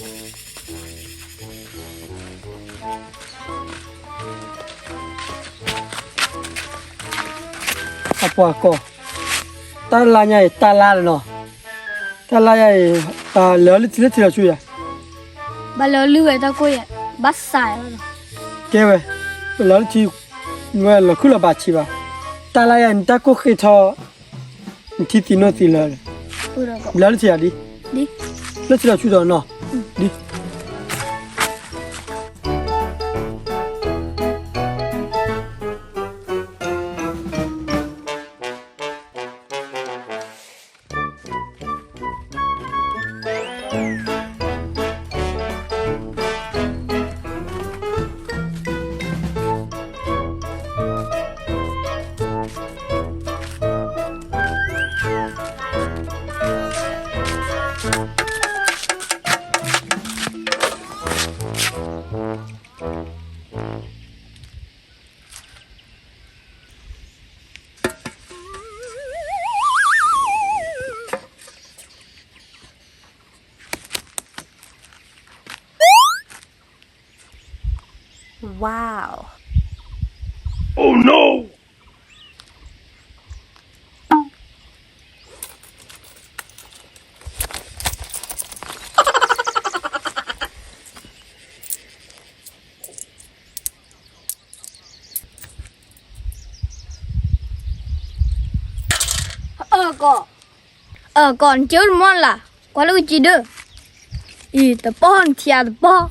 အပှၤကီၢ်, တၢ်လါညါအံၤ တၢ်လါလီၤနီၤ, တၢ်လါညါအံၤ ပလဲၤအီၤလၢထံလၢထံလီၤဆူယၤ, ဘၣ်လဲၤအီၤလၢဝဲတၢ်ကိၢ်ယဲ, ဘၣ်စးလီၤနီၤ, ကဲဝဲ, ပလဲၤအီၤလၢထံ, ဝဲလီၤခုၣ်လီၤဘၣ်ဆံးဘၣ်, တၢ်လါညါအံၤ နတၢ်ကိၢ်ဃ့ထီၣ် နထံသံနိသံလၢာ်, ဘျါလၢထံယၤဒ်, လၢထံလီၤဆူဒီးနီၤ, ဒ် Wow. Oh no! အၢၣ်ကီၢ်, အၢၣ်ကီၢ် နကၠိတမီၢ်လၢ်, ကွၢ်လၢကစံးဒၢ, အံၤတပီၢ် နထံၣ်အတပီၢ်,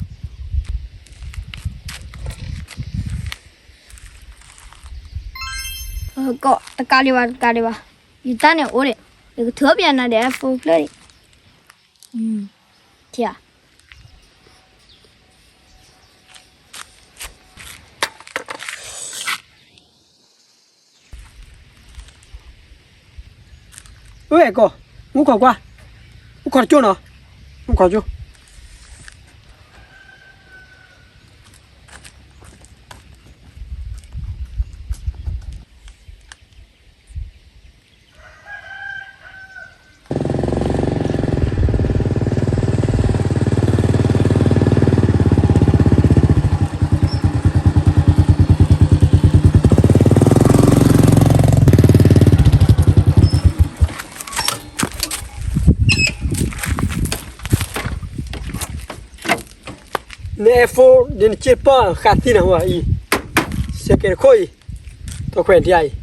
အၢၣ်ကီၢ် တကးဒံးဘၣ် တကးဒံးဘၣ်, ယတၢ်န့ၣ်အိၣ်ဒံး, ယကထုးပျဲနၤဒီး iPhone ဖျၢၣ်ဒံး, ထံၣ်ဧါ. အၢၣ်ကီၢ်, မူခီၣ်ကွၢ်, မူခီၣ်ကၠိနီၤ, မူခီၣ်ကၠိ. န iPhone ဒီးနကၠိပီၢ်ဃးသံနၤဝဲအံၤ, စဲးကဲးတခိၣ်အံၤ, တခွဲးဒံးအံၤ.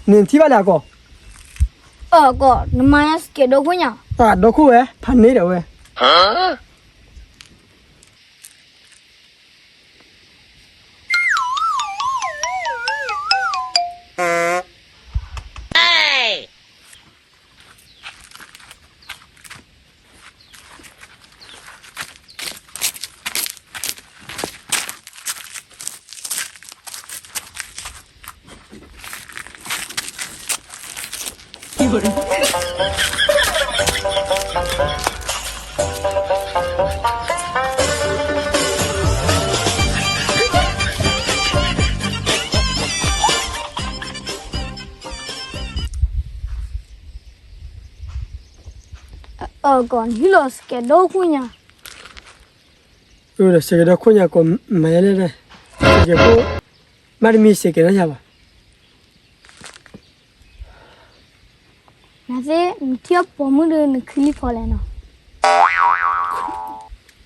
နထံၣ်ဘၣ်လၢအကီၢ်, အၢၣ်ကီၢ် နမၤညါစကဲးဒီခိၣ်ညါ, အၢၣ်ဒီခိၣ်ဝဲ ဖးန့ၢ်ဒီးဝဲ.အၢၣ်ကီၢ် နဟံးလီၤစကဲးဒီခိၣ်ညါ, အၢၣ်ဒီးစကဲးဒီခိၣ်ညါကီၢ်မၤယဲလဲၣ်, စကဲးခိၣ်, မ့တမ့ၢ်စကဲးဒီညါဘၣ်. နသ့ၣ် နထံၣ်အီၣ်ပိာ်မုၣ်ဒီးနခုလံဖီလဲၣ်နီၤ,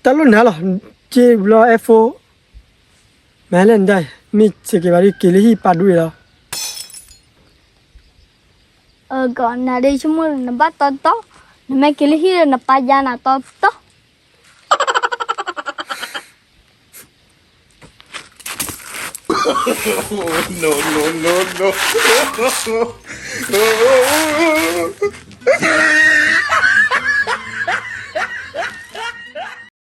တၢ်လိၣ်နၤလီၤ, က့ၤဘျီ iPhone မၤလဲၣ်နဒၣ်, မ့ၢ်စကဲးဘၣ်ဒီးက့ၤလၢဟံၣ်ပာ်ဒူၣ်အံၤလီၤ. အၢၣ်ကီၢ် နၤဒီးဆိကမိၣ် နဘၣ်တီတီ, နမ့ၢ်က့ၤလၢဟံၣ်ဒီး နပာ်ယါနၤတီတီ. No, no, no, no.